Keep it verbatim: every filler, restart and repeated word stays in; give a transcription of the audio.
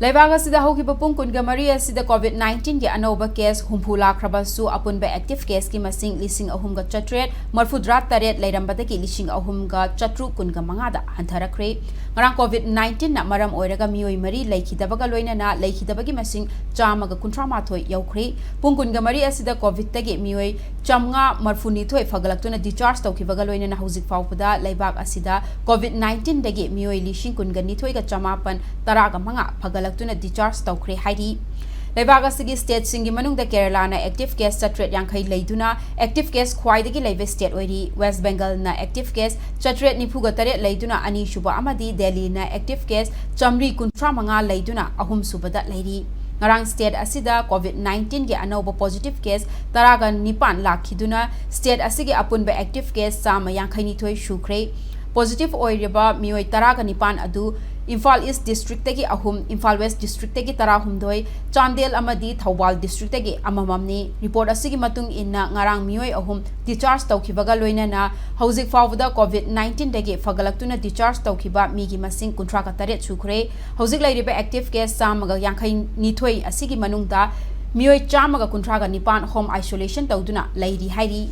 ꯂꯩꯕꯥꯛ ꯑꯁꯤꯗ ꯍꯧꯈꯤꯕ ꯄꯨꯡ ꯀꯨꯟꯒ ꯃꯔꯤ ꯑꯁꯤꯗ COVID nineteen ꯒꯤ ꯑꯅꯧꯕ case ꯍꯨꯝꯐꯨ ꯂꯥꯛꯈ꯭ꯔꯕꯁꯨ, ꯑꯄꯨꯟꯕ active case ꯀꯤ ꯃꯁꯤꯡ ꯂꯤꯁꯤꯡ ꯑꯍꯨꯝꯒ ꯆꯥꯇ꯭ꯔꯦꯠ ꯃꯔꯐꯨꯇꯔꯥ ꯇꯔꯦꯠ ꯂꯩꯔꯝꯕꯗꯒꯤ ꯂꯤꯁꯤꯡ ꯑꯍꯨꯝꯒ ꯆꯥꯇ꯭ꯔꯨꯛ ꯀꯨꯟꯒ ꯃꯉꯥꯗ ꯍꯟꯊꯔꯛꯈ꯭ꯔꯦ꯫ ꯉꯔꯥꯡ COVID nineteen ꯅ ꯃꯔꯝ ꯑꯣꯏꯔꯒ ꯃꯤꯑꯣꯏ ꯃꯔꯤ ꯂꯩꯈꯤꯗꯕꯒ ꯂꯣꯏꯅꯅ ꯂꯩꯈꯤꯗꯕꯒꯤ ꯃꯁꯤꯡ ꯆꯥꯝꯃꯒ ꯀꯨꯟꯊ꯭ꯔꯥ ꯃꯥꯊꯣꯏ ꯌꯧꯈ꯭ꯔꯦ꯫ ꯄꯨꯡ ꯀꯨꯟꯒ ꯃꯔꯤ ꯑꯁꯤꯗ COVID ꯇꯒꯤ ꯃꯤꯑꯣꯏ ꯆꯥꯝꯃꯉꯥ ꯃꯔꯐꯨꯅꯤꯊꯣꯏ ꯐꯒꯠꯂꯛꯇꯨꯅ discharge ꯇꯧꯈꯤꯕꯒ ꯂꯣꯏꯅꯅ ꯍꯧꯖꯤꯛ ꯐꯥꯎꯕꯗ ꯂꯩꯕꯥꯛ ꯑꯁꯤꯗ COVID nineteen ꯗꯒꯤ ꯃꯤꯑꯣꯏ ꯂꯤꯁꯤꯡ ꯀꯨꯟꯒ ꯅꯤꯊꯣꯏꯒ ꯆꯃꯥꯄꯟ ꯇꯔꯥꯒ ꯃꯉꯥ ꯐꯒꯠꯂꯛꯇꯨꯅ discharge ꯇꯧꯈ꯭ꯔꯦ ꯍꯥꯏꯔꯤ꯫ ꯂꯩꯕꯥꯛ ꯑꯁꯤꯒꯤ state ꯁꯤꯡꯒꯤ ꯃꯅꯨꯡꯗ ꯀꯦꯔꯂꯥꯅ active case ꯆꯥꯇ꯭ꯔꯦꯠ ꯌꯥꯡꯈꯩ ꯂꯩꯗꯨꯅ active case ꯈ꯭ꯋꯥꯏꯗꯒꯤ ꯂꯩꯕ state ꯑꯣꯏꯔꯤ꯫ West Bengal ꯅ active case ꯆꯥꯇ꯭ꯔꯦꯠ ꯅꯤꯐꯨꯒ ꯇꯔꯦꯠ ꯂꯩꯗꯨꯅ ꯑꯅꯤꯁꯨꯕ ꯑꯃꯗꯤ ꯗꯦꯜꯂꯤꯅ active case ꯆꯥꯃꯔꯤ ꯀꯨꯟꯊ꯭ꯔꯥ ꯃꯉꯥ ꯂꯩꯗꯨꯅ ꯑꯍꯨꯝꯁꯨꯕꯗ ꯂꯩꯔꯤ꯫ ꯉꯔꯥꯡ state ꯑꯁꯤꯗ COVID nineteen ꯒꯤ ꯑꯅꯧꯕ positive case ꯇꯔꯥꯒ ꯅꯤꯄꯥꯟ ꯂꯥꯛꯈꯤꯗꯨꯅ state ꯑꯁꯤꯒꯤ ꯑꯄꯨꯟꯕ active case ꯆꯥꯝꯃ ꯌꯥꯡꯈꯩ ꯅꯤꯊꯣꯏ ꯁꯨꯈ꯭ꯔꯦ꯫ Positive ꯑꯣꯏꯔꯤꯕ ꯃꯤꯑꯣꯏ ꯇꯔꯥꯒ ꯅꯤꯄꯥꯟ ꯑꯗꯨ ꯏꯝꯐꯥꯜ East district ꯇꯒꯤ ꯑꯍꯨꯝ, ꯏꯝꯐꯥꯜ West district ꯇꯒꯤ ꯇꯔꯥꯍꯨꯝꯗꯣꯏ, ꯆꯥꯟꯗꯦꯜ ꯑꯃꯗꯤ ꯊꯧꯕꯥꯜ district ꯇꯒꯤ ꯑꯃꯃꯝꯅꯤ꯫ Report ꯑꯁꯤꯒꯤ ꯃꯇꯨꯡ ꯏꯟꯅ ꯉꯔꯥꯡ ꯃꯤꯑꯣꯏ ꯑꯍꯨꯝ discharge ꯇꯧꯈꯤꯕꯒ ꯂꯣꯏꯅꯅ ꯍꯧꯖꯤꯛ ꯐꯥꯎꯕꯗ COVID nineteen ꯗꯒꯤ ꯐꯒꯠꯂꯛꯇꯨꯅ discharge ꯇꯧꯈꯤꯕ ꯃꯤꯒꯤ ꯃꯁꯤꯡ ꯀꯨꯟꯊ꯭ꯔꯥꯒ ꯇꯔꯦꯠ ꯁꯨꯈ꯭ꯔꯦ꯫ ꯍꯧꯖꯤꯛ ꯂꯩꯔꯤꯕ active case ꯆꯥꯝꯃꯒ ꯌꯥꯡꯈꯩ ꯅꯤꯊꯣꯏ ꯑꯁꯤꯒꯤ ꯃꯅꯨꯡꯗ ꯃꯤꯑꯣꯏ ꯆꯥꯝꯃꯒ ꯀꯨꯟꯊ꯭ꯔꯥꯒ ꯅꯤꯄꯥꯟ home isolation ꯇꯧꯗꯨꯅ ꯂꯩꯔꯤ ꯍꯥꯏꯔꯤ꯫